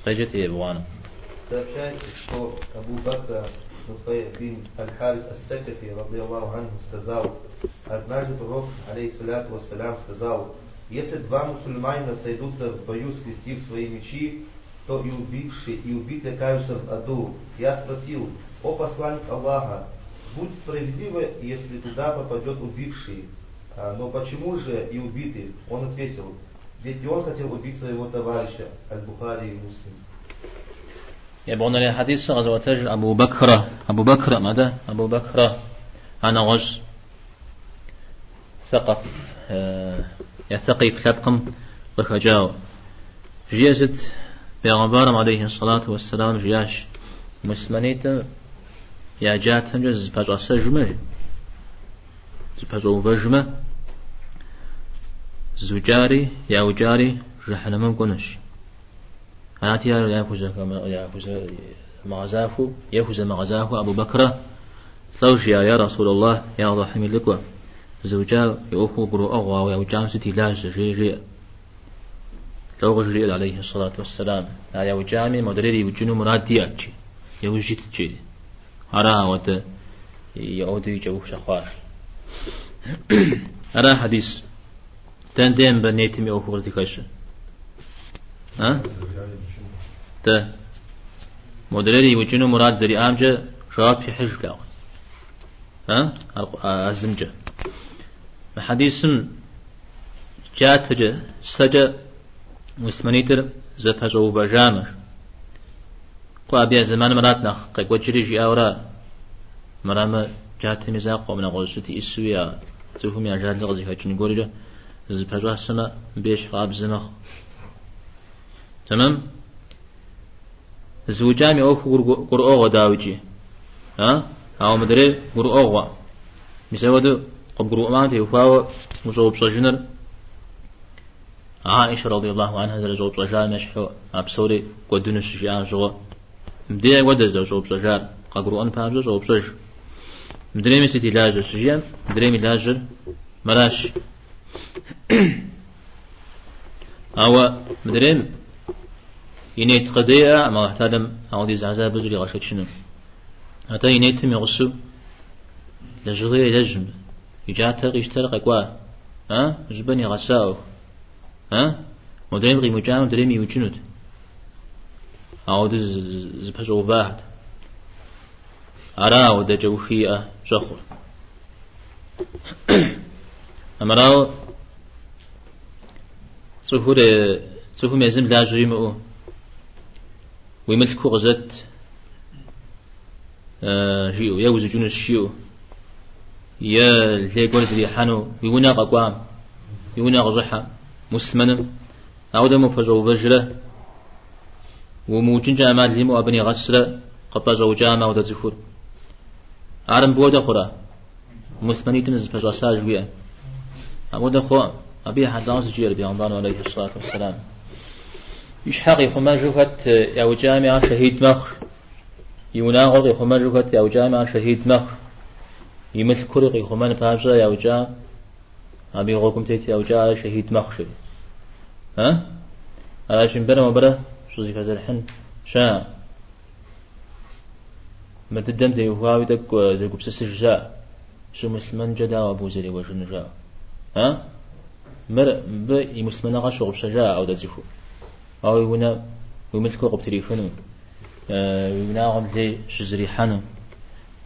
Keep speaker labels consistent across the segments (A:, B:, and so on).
A: Къеджэт ебгъуанэм.
B: Сообщается, что Абу Бакра Нуфай бин Аль-Харис Ас-Сакафи, رضي الله عنه, сказал: однажды пророк, عليه الصلاة والسلام, сказал: если два мусульманина сойдутся в бою, скрестив свои мечи, то и убивший, и убитый окажутся в аду. Я спросил: о посланник Аллаха, будь справедливо, если туда попадет убивший, но почему же и убитый? Он ответил: ведь и он хотел убить своего товарища. Аль-Бухари и Муслим.
A: Ебгъуанэрей хьэдисыр къэзыӏуэтэжыр Абу Бэкрэ, Абу Бэкрэкъым, атӏэ Абу Бэкрэ, ар нэгъуэщӏ Сэкъэф, е Сэкъиф лъэпкъым къыхэкӏауэ. Жиӏэр сыт? Бегъымбарым алейхи сэлату уэсселам жиӏащ, муслъымэнитӏым я джатэмкӏэ зыпэщӏэсэжмэ, зыпэщӏэувэжмэ, зыукӏари яукӏари жыхьэнэмэм кӏуэнущ. Арати, ар яхузэмыгъэзахуэу, е хузэмыгъэзахуэу Абу Бэкрэ лӏо жиӏа: Я Расул Аллах, я Аллахьым и лӏыкӏуэ, зыукӏа и ӏуэхур гурыӏуэгъуэ, ауэ яукӏам сыт и лажьэ, жери жеӏэ. Лӏо къыжриӏэр алейхи сэлату уэсселам, а яукӏами модрейр иукӏыну мурад иӏэт, жи, иужь итт, жери. Ара ауэдэ ауэдэу и кӏэух щыхъуар. Ара хьэдис. Дэн дей мыбы нетым и ӏуэхур къыздыхэщыр? А? Дэ. Модрейр иукӏыну мурад зэриӏамкӏэ жэуап ихьыж лъагъу. А? А зымкӏэ. Мы хьэдисым джатэкӏэ, сэкӏэ муслъымэнитӏыр зэпэщӏэувэжамэ. Кӏуэ, абы я зэманым арат нэхъ къекӏуэкӏри жиӏауэра. Мырамэ, джатэм и закъуэкъым, нэгъуэщӏ сыт иӏысуи а цӏыхум я ажалыр къызыхэкӏын гуэркӏэ зыпэщӏасэмэ, мыбы ещхь къабзэ мэхъу. Тэмэм? Зыукӏам и ӏуэху гурыӏуэгъуэ дауикӏи. А? Ауэ мыдрейр гурыӏуэгъуэ. Мис ауэдэу къыбгурыӏуам теухуауэ ущӏэупщӏэжыныр Аиша رضي الله عنها зэрыщӏэупщӏэжам ещхьу а псори кӏуэдыну щыжиӏам щыгъуэ, мыбдеж апхуэдэ зэрыщӏэупщӏэжар къагурыӏуэн папщӏэ щӏоупщӏэж. Мыдрейми сыт и лажьэр щыжиӏэм, мыдрейм и лажьэр мыращ. Ауэ мыдрейм и нет къудейӏэкъым Алыхь Тэхьэлам ауэдиз гьэзабыр зригъэшэчыну. Атӏэ и нетым и гъусэу лэжьыгъи елэжьым, и джатэр къищтэрэ къэкӏуа, а? Зыщӏыпӏэ нигъэса ӏуэху, а? Модрейм къимыукӏамэ, мыдрейм иукӏынут. Ауэдэу зыпэщӏэувахэт. Ара ауэдэ кӏэухи иӏэ щӏэхъур. Армырауэ цӏыхур цӏыхум езым лажьэ имыӏэу уи мылъку къызэт жиӏэу, е узукӏынущ жиӏэу, е лей гуэр зрихьэну уи унэ къэкӏуам, уи унэ къыщӏыхьэм, муслъымэным, ауэдэм упэщӏэувэжрэ, умыукӏынкӏэ ӏэмал имыӏэу абы нигъэсрэ къыпӏэщӏэукӏамэ ауэдэ цӏыхур. Ар мыпхуэдэ хъурэ? Муслъымэнитӏым зыпэщӏэса жыхуиӏэм. Апхуэдэ хъуӏым. Абы ехьэлӏауэ сыт жиӏэр бегъымбарым алейхи сэлату уэсселам? И щхьэ къихъумэжу хэт яукӏами ар шэхьид мэхъу. И унагъуэр къихъумэжу хэт яукӏами ар шэхьид мэхъу. И мылъкур къихъумэн папщӏэ яукӏа, абы и гъуэгум тет яукӏа ар шэхьид мэхъу жери. А? Аращи, мыбырэ мобырэ щӏызэхэзэрыхьын щыӏэкъым. Мы дыдэм теухуауи тӏэкӏу зэгупсысыж щыӏэ. Щымуслъымэнкӏэ дауэ абы узэреуэжыну жаӏэу. А? Мыр мыбы и муслъымэныгъэр щыгъупщэжа ауэдэ цӏыху. Ауэ уи унэ, уи мылъкур къыптрихыну, уи унагъуэм лей щызэрихьэну,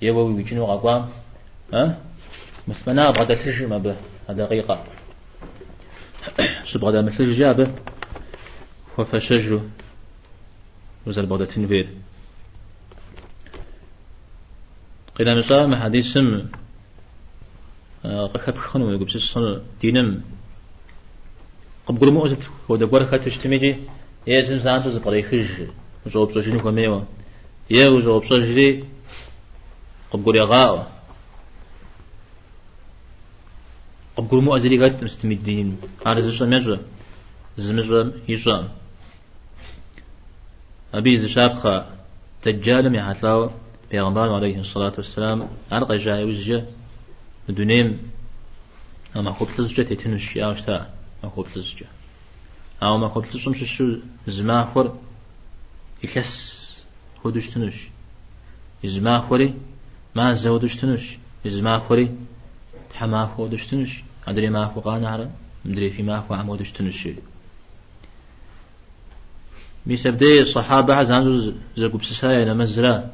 A: е уэ уиукӏыну къэкӏуам, а? Муслъымэнагъэ бгъэдэлъыжым абы а дакъикъэм. Щыбгъэдэмылъыжкӏэ абы хуэфэщэжу узэрыбгъэдэтын хуейр. Къинэмыщӏа мы хьэдисым къыхэпх хъуну, уегупсыс хъуну диным къыбгурымыӏуэу сыт хуэдэ гуэр хэту щытмикӏи, езым занщӏэу зыпкърехыж, ущӏэупщӏэжын хуэмейуэ, е ущӏэупщӏэжри къыбгурегъаӏуэ. Къыбгурымыӏуэ зыри хэткъым сытми диным. Ар зыщӏэм ещӏэ, зымыщӏэм ищӏэкъым. Абы и зы щапхъэ Дэджалым ехьэлӏауэ бегъымбарым алейхи сэлату уэсселам ар къежьа иужькӏэ мы дунейм а махуэ плӏыщӏкӏэ тетынущ жиӏауэ щыта, махуэ плӏыщӏкӏэ. Ауэ махуэ плӏыщӏым щыщу зы махуэр Илъэс хуэдэу щытынущ. И зы махуэри мазэ хуэдэу щытынущ. И зы махуэри тхьэмахуэ хуэдэу щытынущ. Адрей махуэ къанэхэр мыдрей фи махуэхэм хуэдэу щытынущ. Мис абдей сахьабэхэр занщӏэу зэгупсыса я нэмэзра.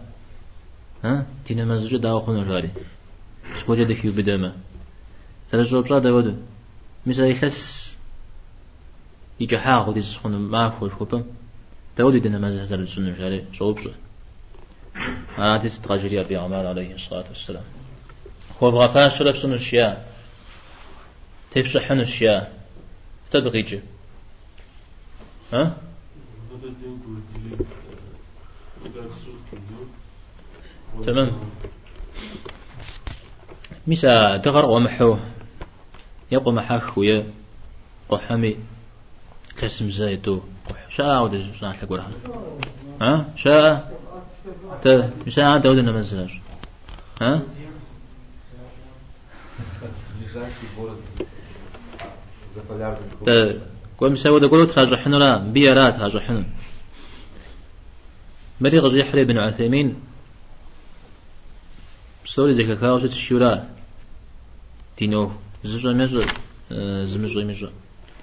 A: Ди нэмэзкӏэ дауэ хъуну жари. Зыгуэркӏэ дыхиубыдэмэ. Зэрыщӏэупщӏа дауэду? Мис а илъэс и кӏыхьагъ хуэдиз хъуну махуэ жыхуэпӏэм дауэду ди нэмэзхэр зэрытщӏынур жари щӏоупщӏэ. Арати сыт къажриӏэр Пейгъэмбар алейхи сэлату уэсселам. Хуэвгъэфащэрэ фщӏынущ я, тефщӏыхьынущ я. Сыт абы къикӏыр? А? Тэмэм. Мис а дыгъэр къуэмыхьэу е къуэмыхьэхыу е къухьэми илъэсым зэ е тӏэу къухь. Щыӏэ ауэдэ щӏыналъэ гуэрхэм? А? Щыӏэ? Тэ, мис а дауэдэ нэмэз зэращӏ? А? Тэ, кӏуэ мис ауэдэ гуэру тращӏыхьынура, мыбы ара тращӏыхьыну. Мыри къыщӏихьыр Ибн Уثеймин псори зэхэхауэ щытщ жиӏэура. Дин ӏуэху зыщӏэм ещӏэ, зымыщӏэм ищӏэ.